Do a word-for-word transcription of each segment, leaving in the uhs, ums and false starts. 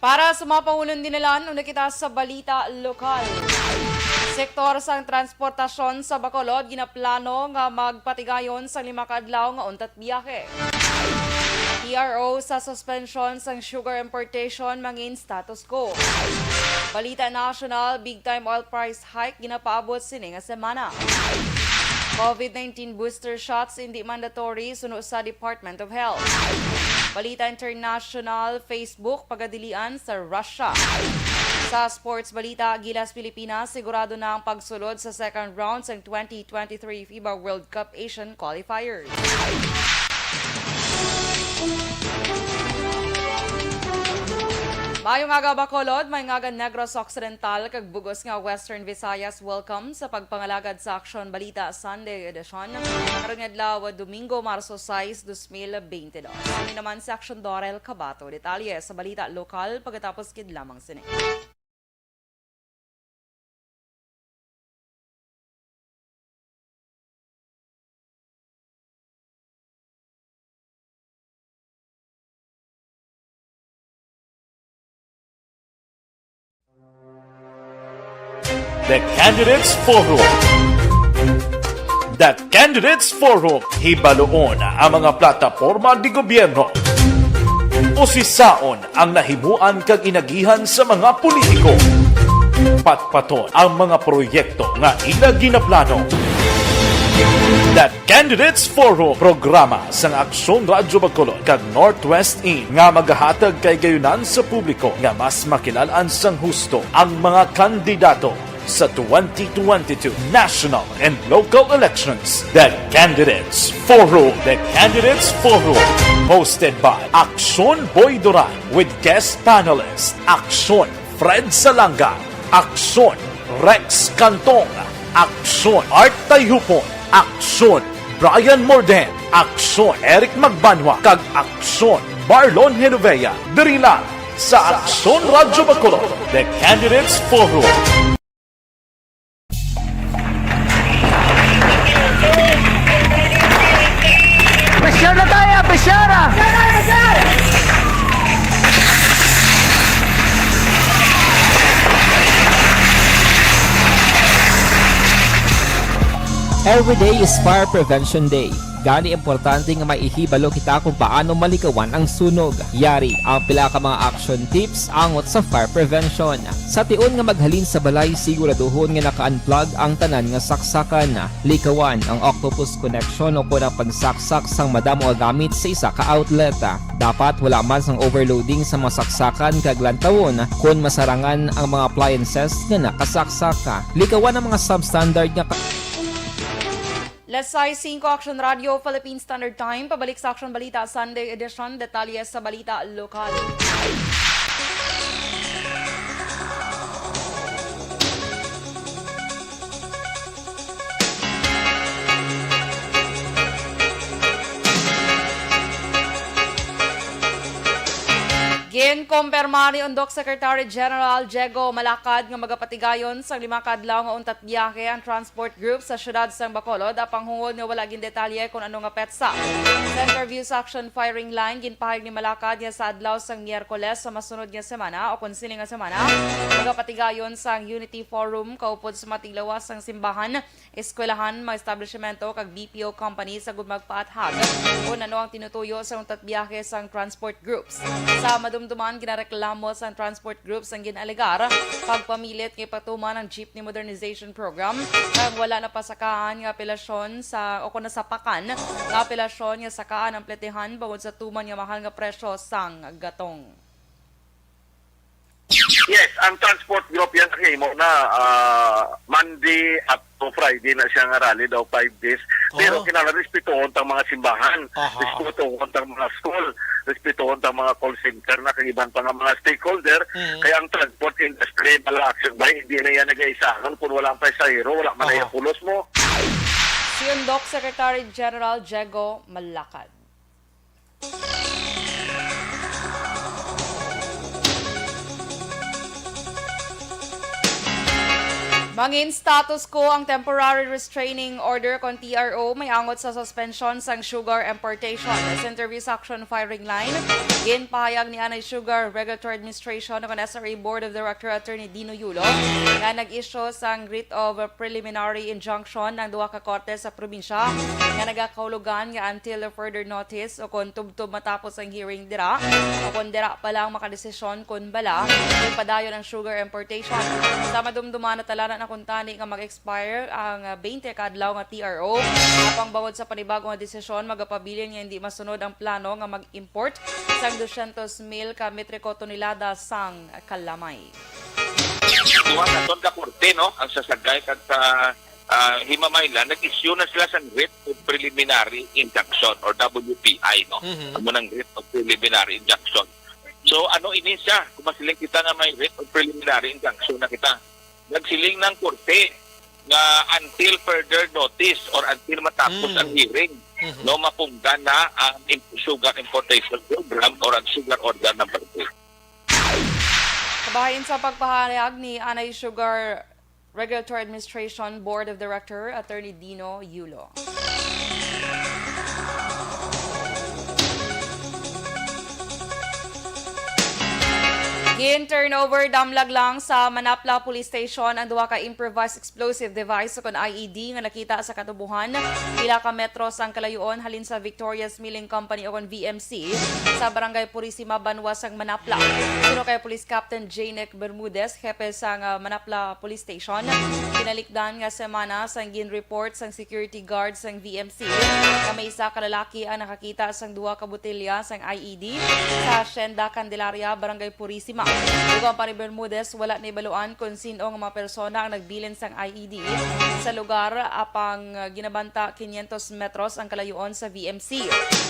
Para sa mga pahulon dinalan, una kita sa balita lokal. Sektor sang transportasyon sa Bacolod ginaplano nga magpatigayon sang lima ka adlaw nga untat biyahe. T R O sa suspensyon sang sugar importation mangin status quo. Balita national, big time oil price hike ginapaabot sini nga semana. COVID nineteen booster shots hindi mandatory suno sa Department of Health. Balita international, Facebook pagadilian sa Russia. Sa sports balita, Gilas Pilipinas sigurado na ang pagsulod sa second round sang twenty twenty-three FIBA World Cup Asian qualifiers. Maayong aga, Bacolod. Maayong aga, Negros Occidental, kag bugos nga Western Visayas. Welcome sa pagpangalagad sa Aksyon Balita Sunday Edition. Karon nga adlaw, Domingo, Marso sais, dos mil bente dos. Kami naman si Aksyon Dorel Cabato. Detalye sa balita lokal pagkatapos gid lamang sini. The Candidates Forum. The Candidates Forum. Hibaluon ang mga plataporma de gobyerno. Usisaon ang nahimuan kag inagihan sa mga politiko. Patpaton ang mga proyekto nga ila ginaplano. The Candidates Forum, programa sang Aksyon Radyo Bacolod kag Northwest In nga magahatag kay gayunan sa publiko nga mas makilal-an sang husto ang mga kandidato sa twenty twenty-two national and local elections. The Candidates Forum. The Candidates Forum, hosted by Aksyon Boy Duran with guest panelist Aksyon Fred Salanga, Aksyon Rex Cantong, Aksyon Art Tayhupon, Aksyon Brian Morden, Aksyon Eric Magbanwa, kag Aksyon Marlon Genovea. Diri lang sa Aksyon Radyo Bacolod, The Candidates Forum. Pisyara tayo, pisyara! Every day is Fire Prevention Day. Gani, importante nga maihibalo kita kung paano malikawan ang sunog. Yari ang pila ka mga action tips angot sa fire prevention. Sa tion nga maghalin sa balay, siguraduhon nga naka-unplug ang tanan nga saksakan. Likawan ang octopus connection o kon ang pagsaksak sang madamo nga gamit sa isa ka outlet. Dapat wala man sang overloading sa mga saksakan kag lantawon kon masarangan ang mga appliances nga nakasaksak. Likawan ang mga substandard nga ka- Las sais singko, Action Radio, Philippine Standard Time. Pabalik sa Action Balita Sunday Edition. Detalye sa balita lokal. Ginkumpirma ni Undok Secretary General Diego Malacad nga magapatigayon sang lima ka adlaw nga untat biyahe ang transport group sa siyudad sang Bacolod, apang hungod nga wala gindetalye kon ano nga petsa. Sa interview sa Action Firing Line, ginpahayag ni Malacad nga sa adlaw sang Miyerkules sa masunod nga semana o kon sini nga semana, magapatigayon sang Unity Forum kaupod sa mga tiglawas sang simbahan, eskwelahan, mga establishmento kag B P O companies agud magpaathag kon ano ang tinutuyo sa untat biyahe sang transport groups. Sa madumduman, ginareklamo sang transport groups ang gin-alegar pagpamilit nga ipatuman ang Jeepney Modernization Program kag wala napasakaan nga apelasyon sa o kon nasapakan nga apelasyon nga sakaan ang pletehan bangod sa tuman nga mahal nga presyo sang gatong. Yes, ang transport group yan nakahimo na, ah, Monday up to Friday na siya nga rally daw, five days. Pero Oh. kinahanglan respetuhon tang mga simbahan, Aha. respetuhon tang mga school, respetuhon tang mga call center na kag iban pa nga mga stakeholder. Mm. Kaya ang transport industry, mala action ba, hindi na yan nag-aisahan kung wala ang pasahero, wala man Aha. na pulos mo. Si Undok Secretary General Diego Malacad. Mangin status quo ang temporary restraining order kon T R O may angot sa suspension sang sugar importation. Sa interview sa Action Firing Line, ginpahayag ni Anay Sugar Regulatory Administration kon S R A Board of Director Attorney Dino Yulo nga nag-issue sang writ of preliminary injunction ang duha ka korte sa probinsya nga nagakahulugan nga until further notice o kon tubtob matapos ang hearing dira o kon dira pa lang makadesisyon kon bala ipadayon ang sugar importation. Sa madumduman, natalanan na kuntani nga mag-expire ang, ah, twenty ka adlaw nga T R O. Apang bangod sa panibago nga desisyon, magapabilin nga hindi masunod ang plano nga mag-import sang dosyentos mil ka metriko tonelada sang kalamay. Duha na ton ka korte, no, ang sa Sagay kag sa, ah, Himamaylan, nag-issue na sila sang writ of preliminary injunction or W P I, no? Mhm. Amo nang writ of preliminary injunction. So, ano ini siya? Kung masiling kita nga may writ of preliminary injunction na kita, nagsiling ng korte nga until further notice or until matapos Mm. ang hearing, Mhm. no, mapunggan na ang im-, sugar importation program or ang sugar order number two. Kabahin sa pagpahayag ni Anay Sugar Regulatory Administration Board of Director Attorney Dino Yulo. Gin-turnover damlag lang sa Manapla Police Station ang duha ka improvised explosive device, o kon I E D, nga nakita sa katubuhan pila ka metros ang kalayuon halin sa Victoria's Milling Company, o kon V M C, sa Barangay Purisima, banwa sang Manapla. Suno kay Police Captain Janick Bermudez, hepe sang, ah, Manapla Police Station, kinalikdan nga semana sang gin-report sang security guard sang V M C nga may isa ka lalaki ang nakakita sang duha ka botelya sang I E D sa Hacienda Candelaria, Barangay Purisima. Dugang pa ni Bermudez, wala ni baluan kon sin-o nga mga persona ang nagbilin sang I E D sa lugar, apang, ah, ginabanta quinientos metros ang kalayuon sa V M C.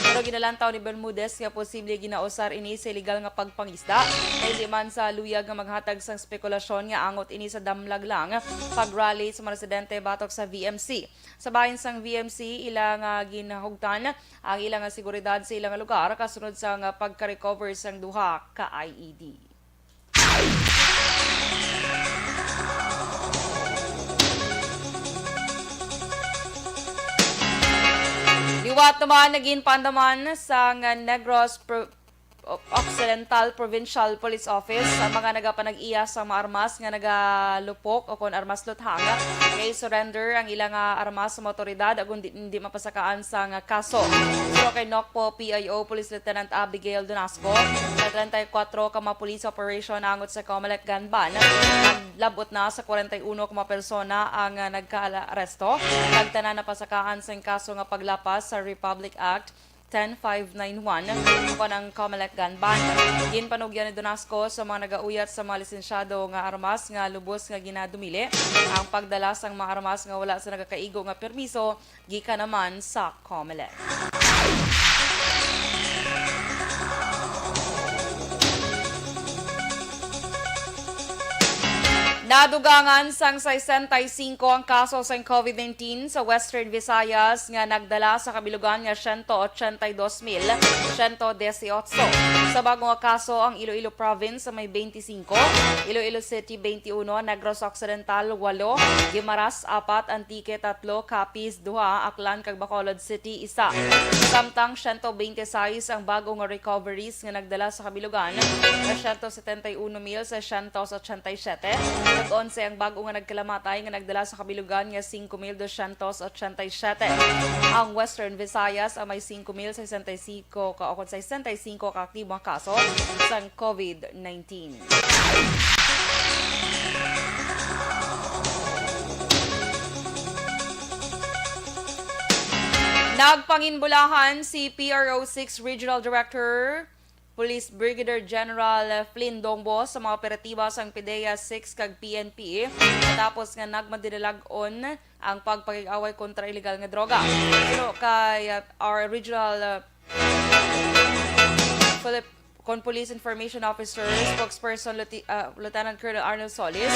Pero ginalantaw ni Bermudez nga posible ginausar ini sa iligal nga pagpangisda, kay hindi man sa luyag nga maghatag sang spekulasyon nga angot ini sa damlag lang pag-rally sa mga residente batok sa V M C. Sa bahin sang V M C, ila nga ginahugtan ang ila nga seguridad sa ila nga lugar kasunod sang pagka-recover sang duha ka I E D. Liwat naman, naging pandaman sang Negros Pro-, Occidental Provincial Police Office ang mga nagapanag-iya sa mga armas nga nagalupok o kon armas luthang. Kay surrender ang ila nga armas sa mga otoridad, agud hindi, hindi mapasakaan sang kaso. Suno kay Nocpo P I O Police Lieutenant Abigail Donasco, sa treinta y cuatro ka mga police operation angot sa Comelec gun ban, naglabot na sa kwarenta y uno ka mga persona ang, ah, nagkaaresto, kag tanan napasakaan sang kaso nga paglapas sa Republic Act ten five nine one, kon ang Comelec gun ban. Ginpanugyan ni Donasco sa mga nagauyat sa mga lisensyado nga armas nga lubos nga ginadumili ang pagdala sang mga armas nga wala sa nagakaigo nga permiso gikan naman sa Comelec. Nadugangan sang sesenta y cinco ang kaso sang COVID nineteen sa Western Visayas nga nagdala sa kabilugan nga siyento ochenta y dos mil siyento dieciocho. Sa bag-o nga kaso, ang Iloilo Province may twenty-cinco, Iloilo City twenty-uno, Negros Occidental walo, Guimaras apat, Antique tatlo, Capiz duha, Aklan kag Bacolod City isa. Samtang siyento bente sais ang bag-o nga recoveries nga nagdala sa kabilugan nga siyento setenta y uno mil seiscientos ochenta y siete, kag onse ang bag-o nga nagkalamatay nga nagdala sa kabilugan nga singko mil dosyentos ochenta y siete. Ang Western Visayas ang may singko mil sesenta y singko ka, o kon sesenta y singko ka aktibo nga kaso sang COVID nineteen. Nagpanginbulahan si P R O six Regional Director Police Brigadier General Flynn Dongbo sa mga operatiba sang PDEA six kag P N P, matapos nga nagmadinalag-on ang pagpakig-away kontra iligal nga droga. Suno kay, uh, our regional, uh, Philip Kon Police Information Officer, spokesperson Lieuti-, ah, Lieutenant Colonel Arnold Solis,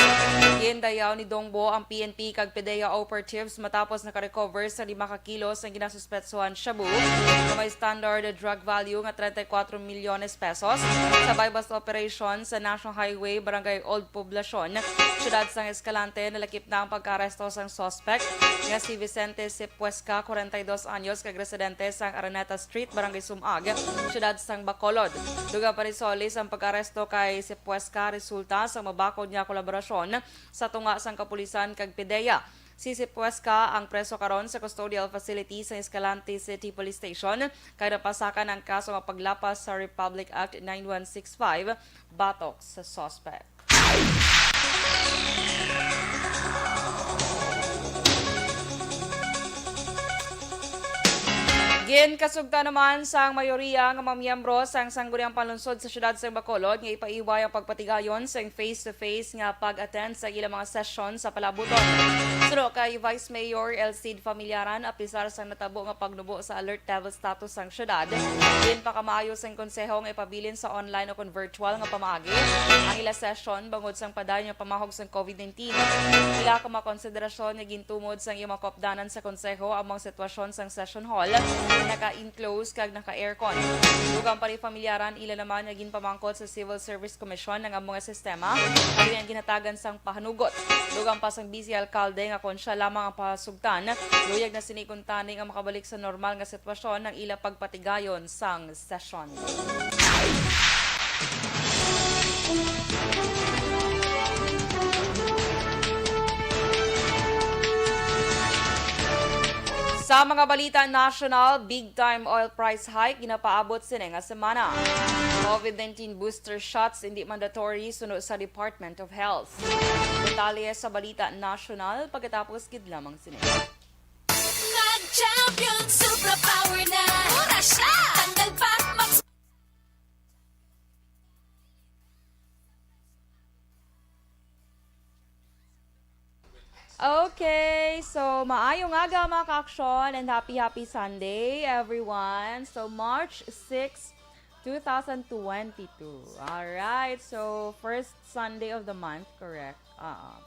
gindayaw ni Dongbo ang P N P kag PDEA operatives matapos nakarecover sa lima ka kilo sang ginasuspetsuhan shabu nga may standard drug value nga treinta y cuatro milyones pesos sa buy-bust operation sa National Highway, Barangay Old Poblacion, siyudad sang Escalante. Nalakip na ang pagkaaresto sang suspect nga si Vicente Sepuesca, kwarenta y dos anyos, kag residente sang Araneta Street, Barangay Sumag, siyudad sang Bacolod. Dugang pa ni Solis, ang pag-aresto kay Sepuesca resulta sa mabakod nga kolaborasyon sa tunga sang kapulisan kag PDEA. Si Sepuesca ang preso karon sa custodial facility sa Escalante City Police Station, kay napasakan ang kaso nga paglapas sa Republic Act nine one six five batok sa suspect. Ginkasugtan naman sang mayoriya nga mga miyembro sang Sangguniang Panlungsod sa Siyudad sang Bacolod nga ipaiway ang pagpatigayon sang face-to-face nga pag-attend sa ilang mga sesyon sa palabuton. Suno kay Vice Mayor Elcid Familiaran, apisar sang natabo nga pagnubo sa alert level status sang siyudad, ginpakamaayo sang konseho nga ipabilin sa online o kon virtual nga pamaagi ang ila sesyon bangod sang padayon nga pamahog sang covid nineteen. Ila ka mga konsiderasyon nga gintumod sang iyang mga kaupdanan sa konseho ang mga sitwasyon sang session hall nga naka-enclose kag naka-aircon. Dugang pa ni Familiaran, ila naman nga ginpamangkot sa Civil Service Commission ang amo nga sistema, kini ang ginhatagan sang pahanugot. Dugang pa sang vice alkalde nga kon siya lamang ang pasugtan, luyag na sini kuntani nga makabalik sa normal nga sitwasyon ang ila pagpatigayon sang sesyon. Sa mga balita nasyonal, big time oil price hike ginapaabot sini nga semana. covid nineteen booster shots hindi mandatory suno sa Department of Health. Detalye sa balita nasyonal pagkatapos gid lamang sini. Mag-champion, Supra Power na. Mura siya. Tanggal pa, mag- Okay, so maayong aga, mga ka-aksyon, and happy, happy Sunday, everyone. So, March six, two thousand twenty-two. All right, so first Sunday of the month, correct? Ah,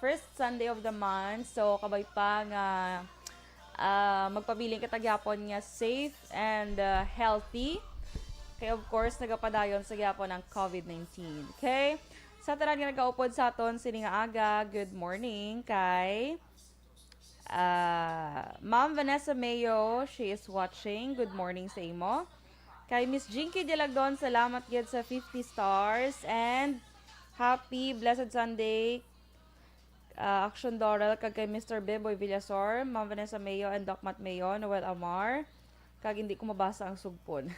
first Sunday of the month. So, kabay pa nga, ah, magpabiling kita gyapon nga safe and, ah, healthy. Kay, of course, nagapadayon sa gyapon ang covid nineteen. Okay? Sa tanan nga nagaupod sa aton sini nga aga, good morning kay, ah, Ma'am Vanessa Mayo, she is watching. Good morning sa imo. Kay Miss Jinky Dialagdon, salamat gid sa fifty stars and happy blessed Sunday, ah, Action Doral, kag kay Mister Beboy Villasor, Ma'am Vanessa Mayo, and Doc Matt Mayo, Noel Amar, kag hindi ko mabasa ang sugpon.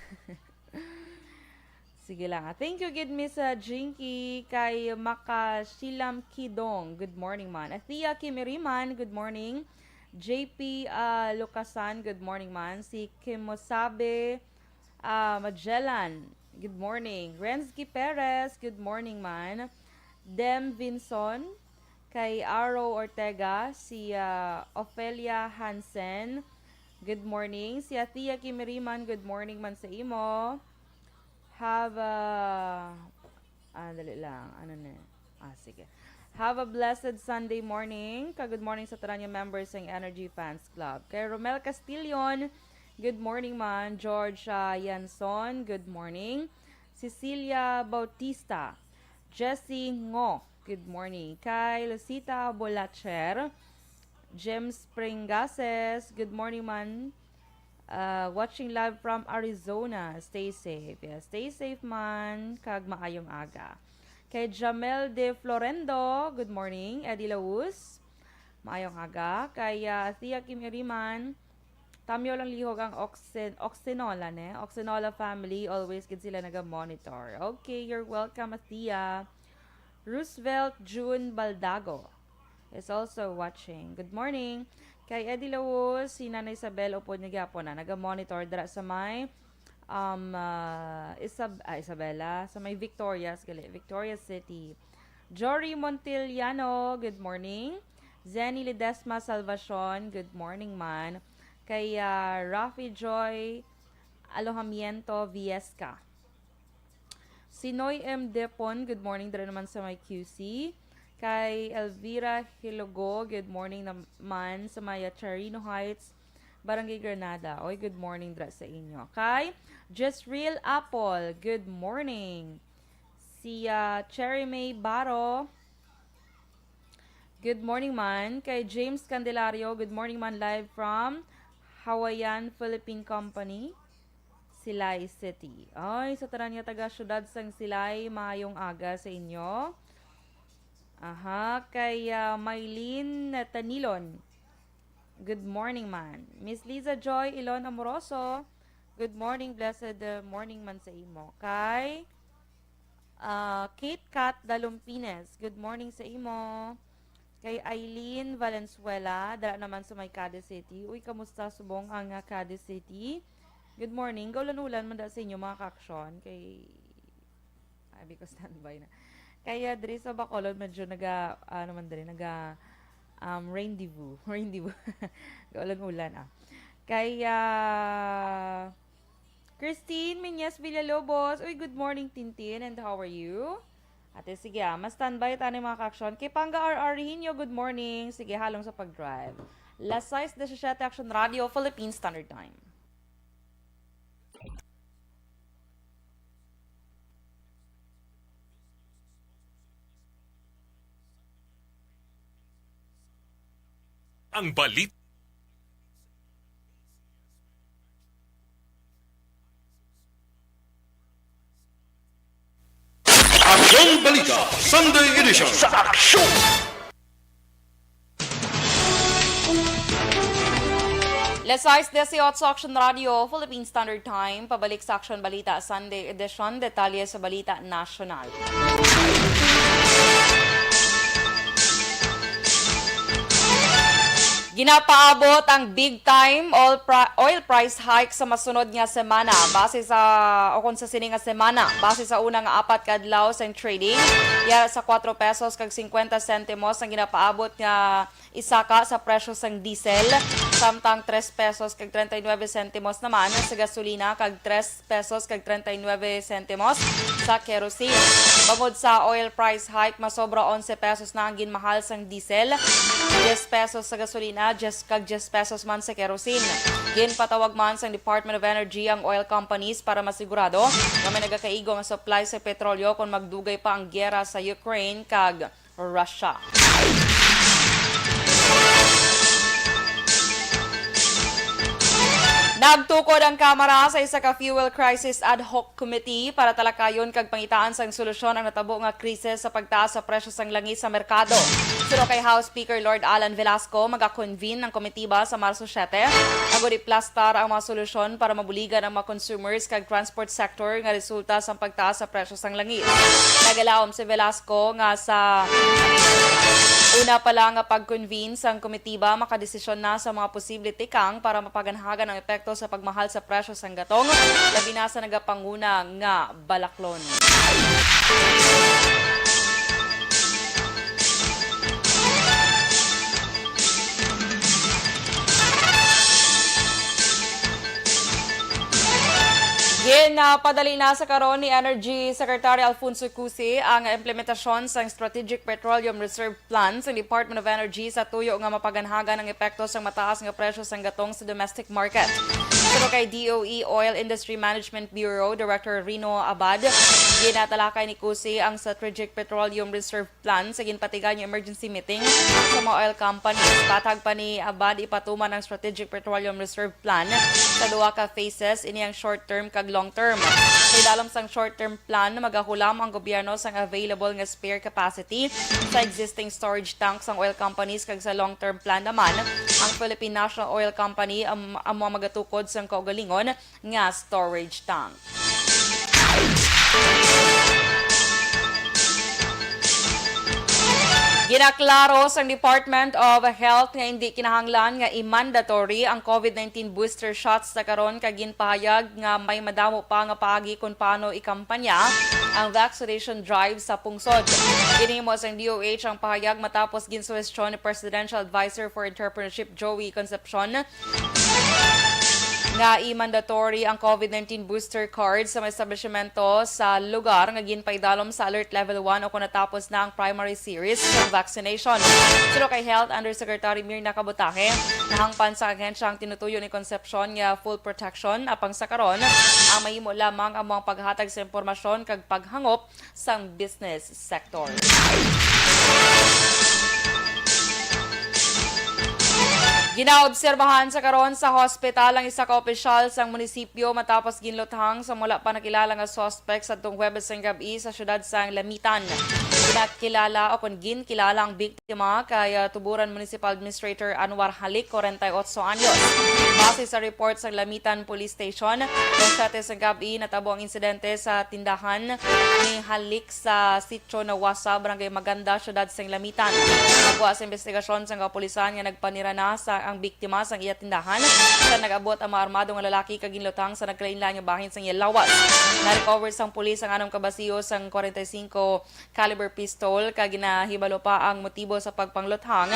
Sige lang, ah. Thank you gid, Miss, ah, Jinky, kay Makasilam Kidong. Good morning, man. Athea Kimiriman, good morning. J P, ah, Lucasan, good morning, man. Si Kimosabe, ah, Magellan, good morning. Rensky Perez, good morning, man. Dem Vinson, kay Aro Ortega, si, ah, Ofelia Hansen, good morning. Si Athea Kimiriman, good morning man sa imo. Have a, ah, dali lang. Ano na? Ah, sige. Have a blessed Sunday morning. Ka good morning sa tanan nga members sang Energy Fans Club. Kay Romel Castillon, good morning man. George, ah, Yanson, good morning. Cecilia Bautista, Jessie Ngo, good morning. Kay Lucita Bolacher, James Pringases, good morning man. Uh, watching live from Arizona. Stay safe. Yeah, stay safe man. Kag maayong aga. Kay Jamel De Florendo, good morning. Eddie Laus, maayong aga. Kay, uh, Thea Kim Iriman, Tamyo lang lihog ang Oxen-, Oxenola, ne? Oxenola family, always gid sila naga-monitor. Okay, you're welcome, Athea. Roosevelt June Baldago is also watching. Good morning. Kay Eddie Lawos, si Nanay Isabel, upod niya gyapon na naga-monitor dira sa may, um, ah, Isab-, ah, Isabela, sa may Victorias, gali, Victorias City. Jory Montiliano, good morning. Zenny Ledesma Salvacion, good morning man. Kay, ah, Rafi Joy Alojamiento Viesca. Tinoy M Depon, good morning dira naman sa may Q C. Kay Elvira Hilogo, good morning naman sa may Charino Heights, Barangay Granada. Oy, good morning dira sa inyo. Kay Jesril Apol, good morning. Si, ah, Cherry May Baro, good morning man. Kay James Candelario, good morning man, live from Hawaiian Philippine Company, Silay City. Ay, sa tanan nga taga siyudad sang Silay, maayong aga sa inyo. Aha, kay, ah, Mylene Tanilon, good morning man. Miss Liza Joy Ilon Amoroso, good morning, blessed, uh, morning man sa imo. Kay Ah, Kate Kat Dalumpines, good morning sa imo. Kay Eileen Valenzuela, dala naman sa may Cadiz City. Uy, kamusta subong ang, ah, Cadiz City? Good morning. Gaulan-ulan man da sa inyo, mga kaaksyon. Kay, abi ko standby na. Kay, ah, diri sa Bacolod, medyo naga, ano man diri, naga, um, rendezvous. Rendezvous. Gaulan-ulan, ah. Kay, ah, Christine Minyas Villalobos. Uy, good morning, Tintin. And how are you? Ate, sige, ah. Mas standby ta ni, mga kaaksyon. Kay Panga R R Rehinio, good morning. Sige, halong sa pag-drive. Las sais disisiete, Action Radio, Philippine Standard Time. Ang balit. Aksyon Balita Sunday Edition. Sa Aksyon! Las sais dieciocho, Action Radio, Philippine Standard Time. Pabalik sa Aksyon Balita Sunday Edition. Detalye sa balita nasyonal. Ginapaabot ang big time oil pri-, oil price hike sa masunod nga semana. Base sa, o kung sa sini nga semana, base sa una nga apat ka adlaw sang trading, yara sa kuwatro pesos kag singkwenta sentimos ang ginapaabot nga isaka sa presyo sang diesel, samtang tres pesos kag treinta y nueve sentimos naman sa gasolina kag tres pesos kag treinta y nueve sentimos sa kerosene. Bangod sa oil price hike, masobra onse pesos na ang ginmahal sang diesel, diyes pesos sa gasolina, diyes kag diyes pesos man sa kerosene. Ginpatawag man sang Department of Energy ang oil companies para masigurado nga may nagakaigo nga supply sa petrolyo kon magdugay pa ang giyera sa Ukraine kag Russia. Nagtukod ang Kamara sa isa ka fuel crisis ad hoc committee para talakayon kag pangitaan sang solusyon ang natabo nga krisis sa pagtaas sa presyo sang langis sa merkado. Suno kay House Speaker Lord Alan Velasco, magakonvene ang komitiba sa Marso siete agud iplastar ang mga solusyon para mabuligan ang mga consumers kag transport sector nga resulta sang pagtaas sa presyo sang langis. Nagalaom si Velasco nga sa una pa lang nga pag-convene sang komitiba, makadesisyon na sa mga posible tikang para mapaganhagan ang epekto sa pagmahal sa presyo sang gatong, labi na sa nagapanguna nga balaklon. Ginapadali na sa karon ni Energy Secretary Alfonso Cusi ang implementasyon sang Strategic Petroleum Reserve Plan sang Department of Energy sa tuyo nga mapaganhagan ang epekto sang mataas nga presyo sang gatong sa domestic market. Suno kay D O E Oil Industry Management Bureau Director Rino Abad, ginatalakay ni Cusi ang Strategic Petroleum Reserve Plan sa ginpatigan nga emergency meeting sa mga oil companies. Patag pa ni Abad, ipatuman ang Strategic Petroleum Reserve Plan sa duha ka phases, ini ang short term kag long term. Sa idalom sang short term plan, magahulam ang gobyerno sang available nga spare capacity sa existing storage tanks sang oil companies, kag sa long term plan naman, ang Philippine National Oil Company am-, amo ang magatukod sang kaugalingon nga storage tank. Ginaklaro sang Department of Health nga indi kinahanglan nga i-mandatory ang COVID nineteen booster shots sa karon, kag ginpahayag nga may madamo pa nga paagi kon paano ikampanya ang vaccination drive sa pungsod. Ginhimo sang D O H ang pahayag matapos ginsuhestyon ni Presidential Advisor for Entrepreneurship Joey Concepcion nga i-mandatory ang COVID nineteen booster card sa mga establishmento sa lugar nga ginpaidalom sa Alert Level one o kung natapos na ang primary series sa vaccination. Suno kay Health Undersecretary Mirna Kabutahe, nahangpan sa ahensya ang tinutuyo ni Concepcion nga full protection, apang sa karon, ang mahimo lamang amo ang paghatag sa impormasyon kag paghangop sang business sector. Ginaobserbahan sa karon sa hospital ang isa ka opisyal sang munisipyo matapos ginluthang sa wala pa nakilala nga suspect sa tong Huwebes sang gab-i sa siyudad sang Lamitan. Ginakilala o kon ginkilala ang biktima kay, ah, Tuburan Municipal Administrator Anwar Halik, forty-eight anyos. Base sa report sang Lamitan Police Station, alas siyete sang gab-i natabo ang insidente sa tindahan ni Halik sa Sitio Nawasa, Barangay Maganda, Siyudad sang Lamitan. Nagwa sa investigasyon sang kapulisan nga nagpanira na sa ang biktima sang iya tindahan sa nag-abot ang mga armado nga lalaki kag ginluthang sa nagkalainlain nga bahin sang iya lawas. Na-recover sang pulis ang anom ka basiyo sang forty-five caliber pistol kag ginahibalo pa ang motibo sa pagpangluthang.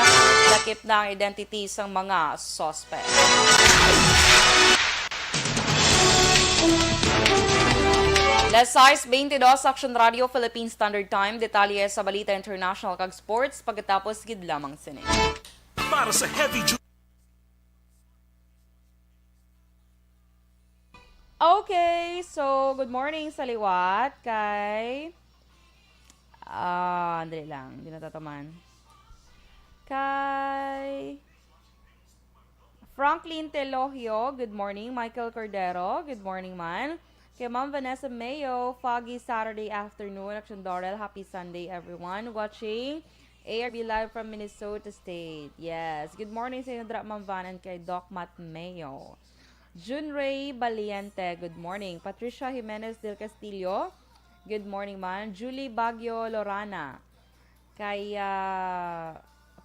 Lakip na ang identity sang mga suspect. Las sais beintidos, Action Radio Philippine Standard Time. Detalye sa balita international kag sports pagkatapos gid lamang sini. Para sa heavy duty. Okay, so good morning sa liwat kay, ah, andali lang, di natataman. Kay Franklin Telogio, good morning. Michael Cordero, good morning man. Kay Ma'am Vanessa Mayo, foggy Saturday afternoon. Action Dorel, happy Sunday, everyone. Watching A R B live from Minnesota State. Yes. Good morning sa inyo, dra, Ma'am Van, and kay Doc Matt Mayo. June Ray Valiente, good morning. Patricia Jimenez del Castillo, good morning, man. Julie Bagyo Lorana, kay, ah,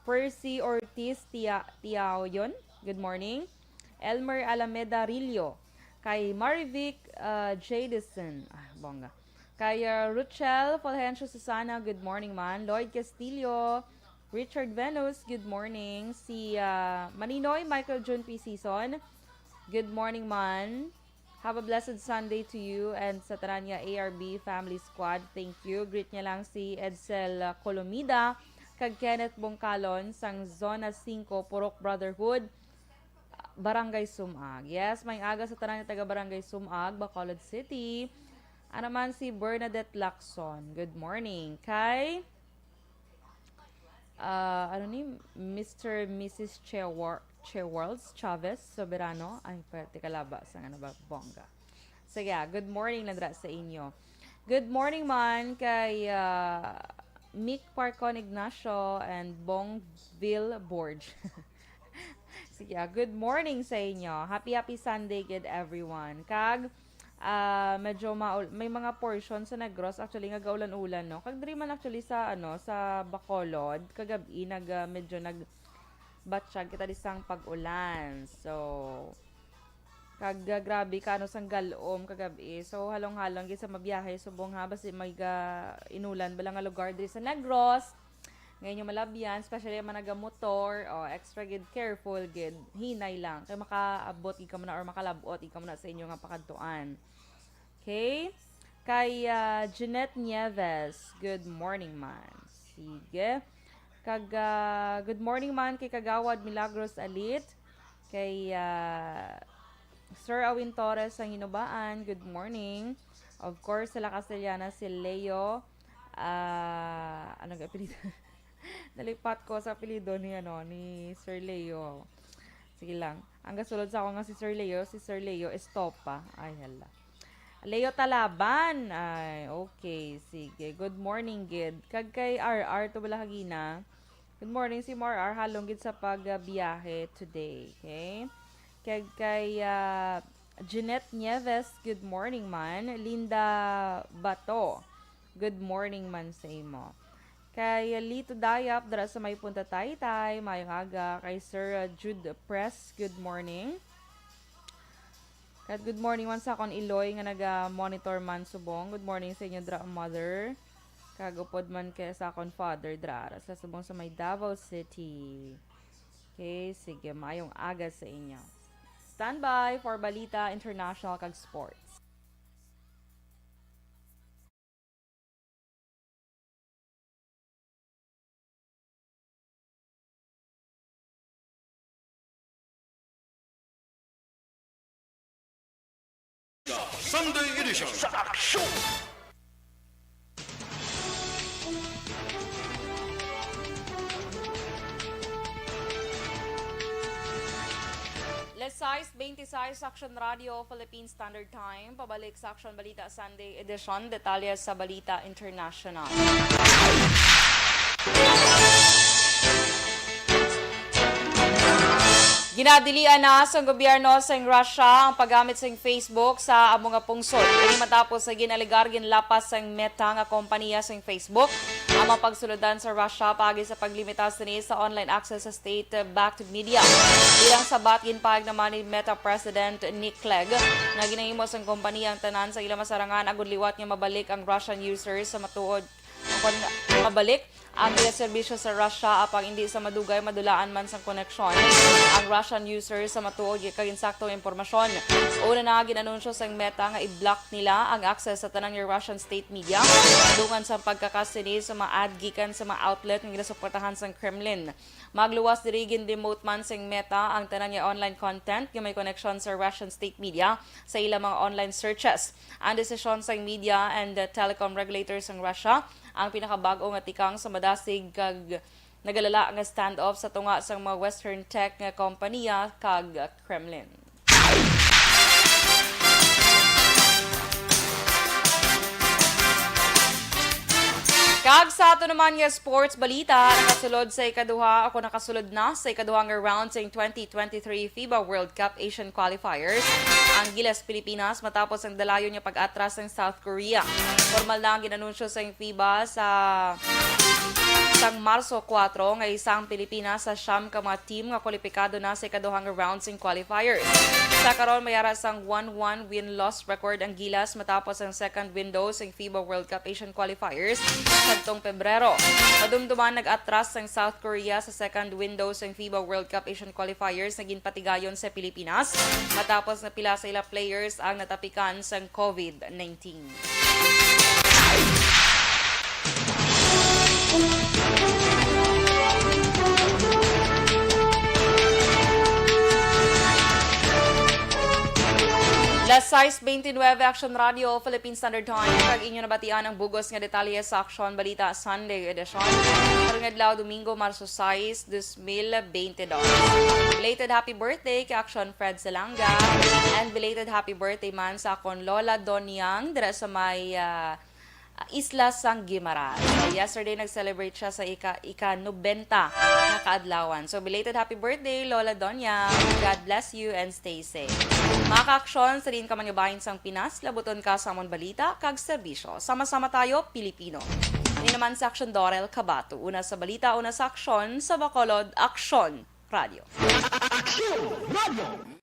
Percy Ortiz Tia-, Tiaoyon, good morning. Elmer Alameda Rillo, kay Marivic, ah, Jadison, ah, bongga. Kay, ah, Ruchel Fulgencio Susana, good morning, man. Lloyd Castillo, Richard Venus, good morning. Si, ah, Maninoy Michael June P. Season, good morning, man. Have a blessed Sunday to you and sa tanan nga A R B Family Squad. Thank you. Greet niya lang si Edsel, ah, Colomida kag Kenneth Bongkalon sang Zona Cinco, Purok Brotherhood, Barangay Sumag. Yes, may aga sa tanan nga taga Barangay Sumag, Bacolod City. Ano man si Bernadette Lacson. Good morning. Kay, ah, ano ni, Mister Missus Chewar-, Cheworlds Chavez Soberano. Ay, pwerte ka laba sa nga ba? Bongga. Sige, ah, good morning lang dira sa inyo. Good morning man kay, ah, Mick Parcon Ignacio and Bongville Borge. Sige, ah, good morning sa inyo. Happy, happy Sunday gid, everyone. Kag, ah, medyo maul-, may mga portion sa Negros actually nga gaulan-ulan, no? Kag diri man actually sa, ano, sa Bacolod, kagab-i nag, ah, medyo nagbatsyag kita di sang pag-ulan. So, kag, ah, grabe ka, ano, sang gal-om kagab-i. So, halong-halong gid sa mabiyahe subong, ha, basi may ga-, inulan bala nga lugar diri sa Negros. Nga inyo malabyan, especially ang mga nagamotor, o, extra gid careful gid, hinay lang kay makaabot gid kamo na or makalab-ot gid kamo na sa inyo nga pakadtuan. Okay? Kay, ah, Jeanette Nieves, good morning man. Sige. Kag, ah, good morning man kay Kagawad Milagros Alit, kay, ah, Sir Awin Torres sang Hinubaan, good morning. Of course, sa La Castellana, si Leo, ah, ano ang apelyido? Nalipat ko sa apelyido ni, ano, ni Sir Leo. Sige lang. Ang gasulod sa ako nga si Sir Leo, si Sir Leo Estopa. Ay, hala. Leo Talaban. Ay, okay. Sige. Good morning, gid. Kag kay R R to bala kagina. Good morning, si Mar R. Halong gid sa pagbiyahe today. Okay? Kag kay, ah, Jeanette Nieves, good morning man. Linda Bato, good morning man sa imo. Kay Lito Dayap, dira sa may Punta Taytay, maayong aga. Kay Sir, uh, Jude Press, good morning. Kat good morning man sa akon Iloy nga naga-monitor man subong. Good morning sa inyo, dra, mother. Kag upod man kay sa akon father, dra, ra sa subong sa may Davao City. Okay, sige, maayong aga sa inyo. Standby for Balita International kag Sports. Sunday edition. Sa aksyon! Las sais beintiseis, Action Radio, Philippine Standard Time. Pabalik sa Action Balita Sunday Edition. Detalye sa Balita International. Ginadilian na sang gobyerno sang Russia ang paggamit sang Facebook sa amo nga pungsod. Ini matapos sa ginalegar ginlapas sang Meta nga kompanya sang Facebook ang mga pagsulodan sa Russia paagi sa paglimita sini sa online access sa state-backed media. Bilang sabat, ginpahayag naman ni Meta President Nick Clegg nga ginahimo sang kompanya ang tanan sa ila masarangan agud liwat nga mabalik ang Russian users sa matuod, kon mabalik ang ila serbisyo sa Russia, apang indi sa madugay madulaan man sang koneksyon ang Russian users sa matuod kag insakto nga impormasyon. Una na, gin-anunsyo sang Meta nga i-block nila ang access sa tanan nga Russian state media dungan sa pagkakas sini sa mga ad gikan sa mga outlet nga ginasuportahan sang Kremlin. Magluwas diri, gin-demote man sang Meta ang tanan nga online content nga may koneksyon sa Russian state media sa ila mga online searches. Ang desisyon sang media and, uh, telecom regulator sang Russia ang pinakabag-o nga tikang sa madasig kag nagalala nga standoff sa tunga sang mga Western tech nga kompanya kag Kremlin. Kag sa ato naman nga sports balita, nakasulod sa ikaduha, ako nakasulod na sa ikaduha nga round sa twenty twenty-three FIBA World Cup Asian Qualifiers ang Gilas Pilipinas matapos ang dalayon nga pag-atras sang South Korea. Formal na ang gin-anunsyo sang FIBA sa sang Marso kuwatro nga isa ang Pilipinas sa siyam ka mga team nga kwalipikado na sa ikaduhang round sing qualifiers. Sa karon, may ara sang one one win-loss record ang Gilas matapos ang second window sing FIBA World Cup Asian Qualifiers sadtong Pebrero. Madumduman, nag-atras ang South Korea sa second window sing FIBA World Cup Asian Qualifiers nga ginpatigayon sa Pilipinas matapos nga pila sa ila players ang natapikan sang covid nineteen. Las sais beintinuebe, Action Radio, Philippine Standard Time, kag inyo nabatian ang bug-os nga detalye sa Action Balita Sunday Edition. Karong adlaw, Domingo, Marso sais, dos mil beintidos. Belated happy birthday kay Action Fred Salanga, and belated happy birthday man sa akon Lola Donyang dira sa may, ah, Isla sang Guimaras. So, yesterday, nag-celebrate siya sa ika, ika-nobenta nga kaadlawan. So, belated happy birthday, Lola Donya. God bless you and stay safe. Mga ka-aksyon, sa diin ka man nga bahin sang Pinas, labuton ka sa amon balita kag serbisyo. Sama-sama tayo, Pilipino. Ini naman si Aksyon Dorel Cabato. Una sa balita, una sa aksyon, sa Bacolod, Aksyon Radio. Aksyon Radio.